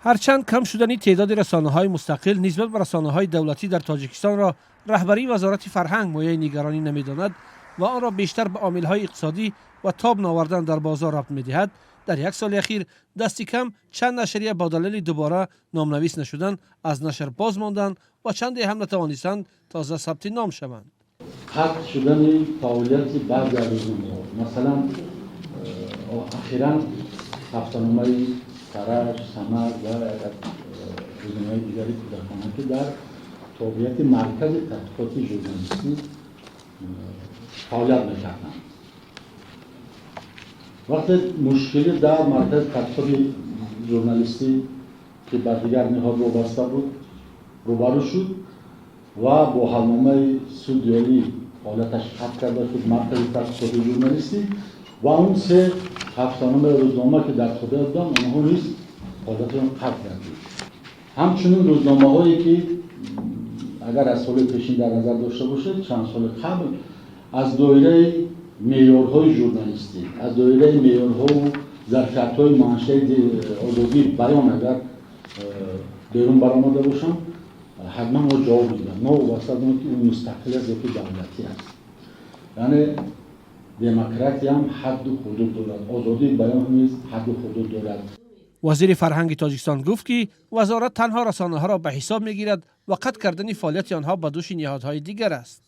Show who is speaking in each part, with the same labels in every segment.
Speaker 1: Ҳарчанд кам шудани теъдоди расонаҳои мустақил нисбат ба расонаҳои давлатӣ дар Тоҷикистонро раҳбарии Вазорати фарҳанг мояи нигаронӣ намедонад ва онро бештар ба омилҳои иқтисодӣ ва тоб наовардан дар бозор рабт медиҳад, дар як соли ахир дасти кам чанд нашрия бо далели дубора номнавис нашудан аз нашр боз монданд ва чанде ҳам натавонистанд тоза сабти ном шаванд.
Speaker 2: Қатъ шудани фаъолияти баъзе аз рӯзномаҳо, масалан, ахиран ҳафтаномаи Фараҷ, Самад ва рӯзномаи дигари кӯдакона, ки дар тобеияти Маркази тадқиқоти журналистӣ фаъолият мекарданд, вақте мушкилӣ дар Маркази тадқиқоти журналистӣ, ки ба дигар ниҳод вобаста буд, рӯбарӯ шуд ва бо ҳалномаи суди олӣ фаъолияташ қатъ карда шуд Маркази тадқиқоти журналистӣ ва он се ҳафтаномаи рӯзнома, ки дар тобеият буданд, онҳо низ фаъолияташон қатъ гардид. Ҳамчунин рӯзномаҳое, ки агар аз соли пешин дар назар дошта бошед, чанд соли қабл аз доираи меъёрҳои журналистӣ, аз доираи меъёрҳову зарфиятҳои маншаи озодии баён агар берун баромада бошанд, ҳатман мо ҷавоб медиҳам, новобаста аз он ки ӯ мустақил аст ё ки давлатӣ аст. Яъне демократиям ҳадду ҳудуд дорад, озодии баён низ ҳадду ҳудуд дорад.
Speaker 1: Вазири фарҳанги Тоҷикистон гуфт, ки вазорат танҳо расонаҳоро ба ҳисоб мегирад ва қатъ кардани фаъолияти онҳо ба дӯши ниҳодҳои дигар аст.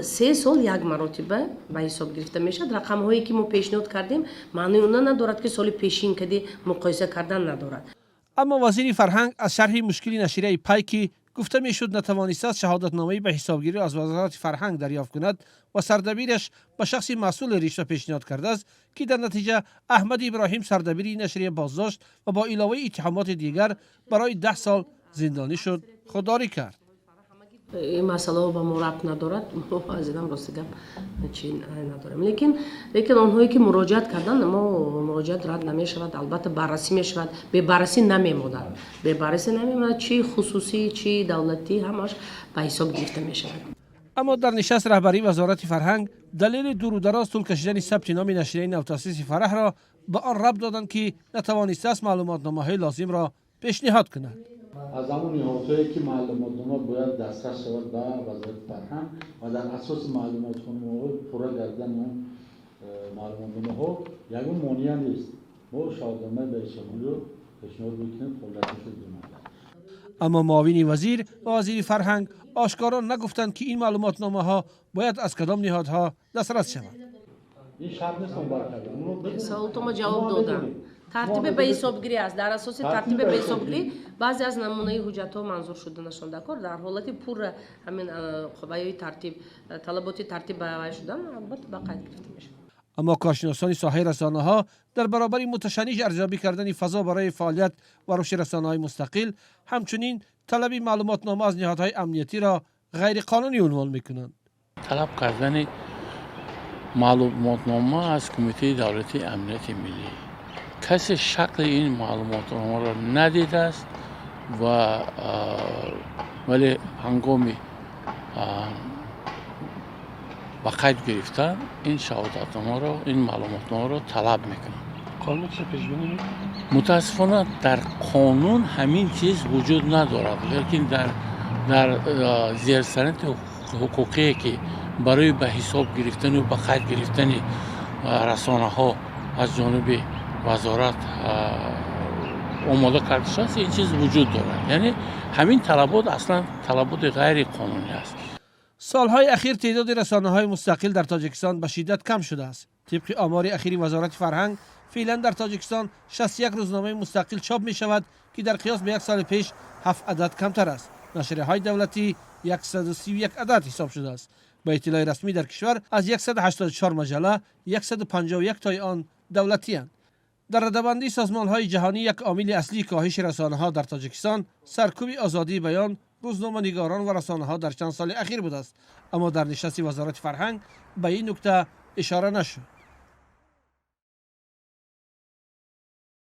Speaker 3: 3 сол як маротиба ба ҳисоб гирифта мешавад. Рақамҳое, ки мо пешниҳод кардем, маънои она надорад, ки соли пешин кади муқоиса кардан надорад.
Speaker 1: Аммо вазири фарҳанг аз шарҳи мушкили нашрияи Пай, ки гуфта мешуд, натавонистааст шаҳодатномаи ба ҳисобгириро аз Вазорати фарҳанг дарёфт кунад ва сардабираш ба шахси масъули ришва пешниҳод кардааст, ки дар натиҷа Аҳмад Иброҳим, сардабири ин нашрия, боздошт ва бо иловаи иттиҳомоти дигар барои 10 сол зиндонӣ шуд, худдорӣ кард.
Speaker 3: Ин масъалаҳо ба мо рабт надорад. Мо аз инам, рости гап, чи надорем, лекин онҳое, ки муроҷиат карданд, мо муроҷиат рад намешавад, албатта, баррасӣ мешавад, бебаррасӣ намемонад, бебаррасӣ намемонад. Чи хусусӣ, чи давлатӣ, ҳамаш ба ҳисоб гирифта мешавад.
Speaker 1: Аммо дар нишаст раҳбарии Вазорати фарҳанг далели дуру дароз тӯл кашидани сабти номи нашрияи навтаъсиси Фараҳро ба он рабт доданд, ки натавонистааст маълумотномаҳои лозимро пешниҳод кунад.
Speaker 2: Аз ҳамон ниҳодҳое, ки маълумотнома бояд дастрас шавад ба Вазорати фарҳанг ва дар асоси маълумотномаҳои пурра гардидани он маълумотномаҳо ягон монеа нест, мо шаҳодатномаи ба ҳисобгириро пешниҳод мекунем, фаъолияташро идома диҳад.
Speaker 1: Аммо муовини вазир ва вазири фарҳанг ошкоро нагуфтанд, ки ин маълумотномаҳо бояд аз кадом ниҳодҳо дастрас шаванд.
Speaker 2: Ин шарт нест, он баркарда.
Speaker 3: Саволтома ҷавоб додам. Тартиби ба ҳисобгирӣ аст. Дар асоси тартиби ба ҳисобгирӣ баъзе аз намунаи ҳуҷҷатҳо манзур шуданашон дар кор. Дар ҳолати пурра ҳамин ваёи тартиб, талаботи тартиб ба вай шудан, албатта, ба қайд гирифта мешавад.
Speaker 1: Аммо коршиносони соҳаи расонаҳо дар баробари муташанниҷ арзёбӣ кардани фазо барои фаъолият ва рушди расонаҳои мустақил, ҳамчунин талаби маълумотнома аз ниҳодҳои амниятиро ғайриқонунӣ унвон мекунанд.
Speaker 4: Талаб кардани маълумотнома аз Кумитаи давлатии амнияти миллӣ, касе шакли ин маълумотномаро надидааст ва вале ҳангоми ба қайд гирифтан ин шаҳодатномаро, ин маълумотномаро талаб мекунанд.
Speaker 5: Қонун чӣ пешбинӣ мекунад?
Speaker 4: Мутаассифона, дар қонун ҳамин чиз вуҷуд надорад, лекин дар зерсанади ҳуқуқие, ки барои ба ҳисоб гирифтану ба қайд гирифтани расонаҳо аз ҷониби вазорат омода карда шудааст, ин чиз вуҷуд дорад. Яъне ҳамин талабот аслан талаботи ғайриқонунӣ аст.
Speaker 1: Солҳои ахир теъдоди расонаҳои мустақил дар Тоҷикистон ба шиддат кам шудааст. Тибқи омори ахири Вазорати фарҳанг, феълан дар Тоҷикистон 61 рӯзномаи мустақил чоп мешавад, ки дар қиёс ба як соли пеш ҳафт адад камтар аст. Нашрияҳои давлатӣ 131 адад ҳисоб шудааст. Ба иттилои расмӣ, дар кишвар аз 184 маҷалла 151 тои он давлатиянд. Дар радабандии созмонҳои ҷаҳонӣ як омили аслии коҳиши расонаҳо дар Тоҷикистон саркӯби озодии баён, рӯзноманигорон ва расонаҳо дар чанд соли ахир будааст. Аммо дар нишасти Вазорати фарҳанг ба ин нукта ишора нашуд.